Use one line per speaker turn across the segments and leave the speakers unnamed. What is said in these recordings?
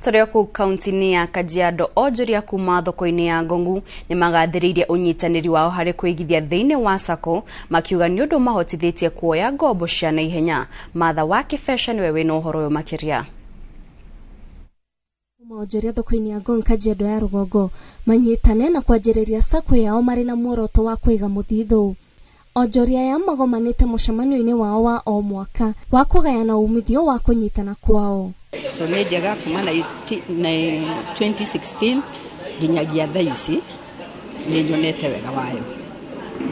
Tũrĩ o kũu kaunti-inĩ ya Kajiado, onjoria kuma thoko-inĩ ya Ngongu nĩ magathĩrĩirie ũnyitanĩri wao harĩ kũigithia thĩinĩ wa SACCO, makiuga nĩ ũndũ mahotithĩtie kuoya ngombo cia naihenya. Martha wa Kĩbeca nĩwe wĩna ũhoro ũyũ makĩria.
Maonjoria thoko-inĩ ya Ngong, Kajiado ya rũgongo, manyitane na kwanjĩrĩria SACCO yao marĩ na muoroto wa kũiga mũthithũ. Onjoria aya magomanĩte mũcemanio-inĩ wao wa o mwaka wa kũgayana umithio wa kũnyitana kwao.
So nĩ njega kuma na 2016 nginyagia thaa ici, nĩ nyonete wega wayo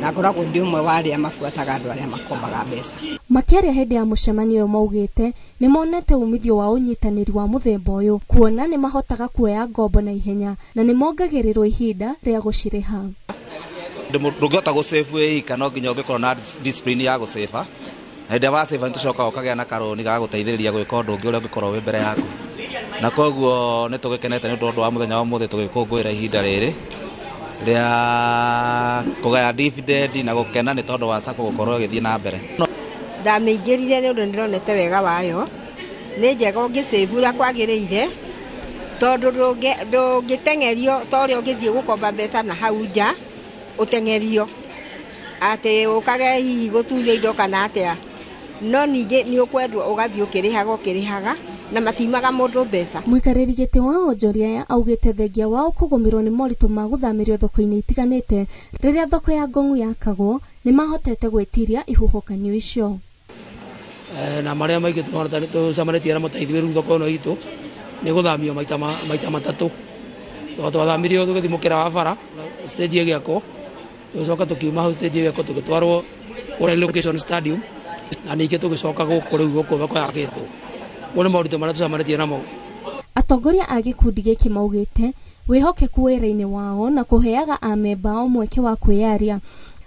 na ngoragwo ndĩ ũmwe wa arĩa mabuataga andũ arĩa makombaga mbeca.
Makĩaria hĩndĩ ya mũcemanio ũyũ, maugĩte nĩ monete umithio wa ũnyitanĩri wa mũthemba ũyũ, kuona nĩ mahotaga kuoya ngombo na ihenya na nĩ mongagĩrĩrwo ihinda rĩa gũcirĩha.
Ndũngĩhota gũsave wĩ ika, no nginya ũngĩkorwo na discipline ya gũsave, na hĩndĩ ĩrĩa wasave nĩ tũcokaga ũkagĩa na karũni ga gũteithĩrĩria gwĩka ũndũ ũngĩ ũrĩa ũngĩkorwo wĩ mbere yaku. Na koguo nĩ tũgĩkenete nĩ ũndũ wa mũthenya wa ũmũthĩ tũgĩkũngũĩra ihinda rĩrĩ rĩa kũgaya dividend na gũkena nĩ tondũ wa SACCO gũkorwo ĩgĩthiĩ na mbere.
Ndamĩingĩrire nĩ ũndũ nĩndĩronete wega wayo. Nĩ njega ũngĩsave ũrĩa kwagĩrĩire, tondũ ndũngĩteng'erio ta ũrĩa ũngĩthiĩ gũkomba mbeca na hau nja, ũteng'erio atĩ ũkage hihi gũtunywo indo kana atĩa. No ningĩ nĩ ũkwendwo ũgathiĩ ũkĩrĩhaga ũkĩrĩhaga na matimaga mũndũ mbeca.
Mũikarĩri gĩtĩ wa onjoria aya augĩte thengia wao kũgũmĩrwo nĩ moritũ ma gũthamĩrio thoko-inĩ itiganĩte rĩrĩa thoko ya Ngongu yakagwo, nĩ mahotete gwĩtiria ihuhũkanio icio.
Na marĩa maingĩ tũcemanĩtie namo ta ithuĩ rĩu thoko ĩno itũ nĩ gũthamio maita matatũ, tondũ twathamirio tũgĩthiĩ mũkĩra wa bara stage ĩgĩakwo, tũgĩcoka tũkiuma hau stage ĩgĩakwo tũgĩtwarwo kũrĩa location stadium, na ningĩ tũgĩcoka gũkũ rĩu gũkũ thoko yakĩtwo. Ũguo nĩ moritũ marĩa tũcemanĩtie namo.
Atongoria a gĩkundi gĩkĩ maugĩte wĩhokeku wĩra-inĩ wao na kũheaga amemba ao mweke wa kwĩyaria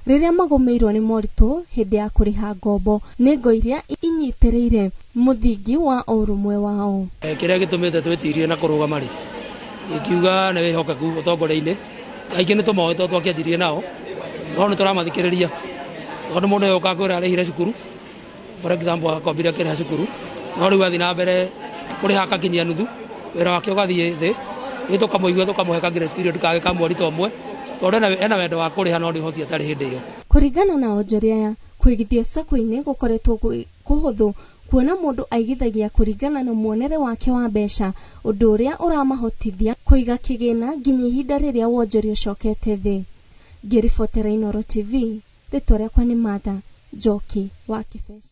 rĩrĩa magũmĩirwo nĩ moritũ hĩndĩ ya kũrĩha ngombo nĩ ngo iria inyitĩrĩire mũthingi wa ũrũmwe wao.
Kĩrĩa gĩtũmĩte twĩtirie na kũrũgama rĩ, ingiuga nĩ wĩhokeku ũtongoria-inĩ. Aingĩ nĩ tũmoĩ tondũ twakĩanjirie nao, no nĩ tũramathikĩrĩria, tondũ mũndũ ũyũ ũka kwĩra arĩhire cukuru, for example, akombire akĩrĩha cukuru, no rĩu athiĩ na mbere kũrĩha akakinyia nuthu, wĩra wake ũgathiĩ thĩ. Rĩu tũkamũigua, tũkamũhe ka grace period kangĩ ka mweri ta ũmwe, tondũ ena wendo wa kũrĩha no nĩ ũhoti atarĩ hĩndĩ ĩyo.
Kũringana na onjoria aya, kũigithia SACCO-inĩ gũkoretwo gwĩ kũhũthũ, kuona mũndũ aigithagia kũringana na muonere wake wa mbeca, ũndũ ũrĩa ũramahotithia kũiga kĩgĩna nginya ihinda rĩrĩa wonjoria ũcokete thĩ. Ngĩribotera Inooro TV, rĩtwa rĩakwa nĩ Martha Njoki wa Kĩbeca.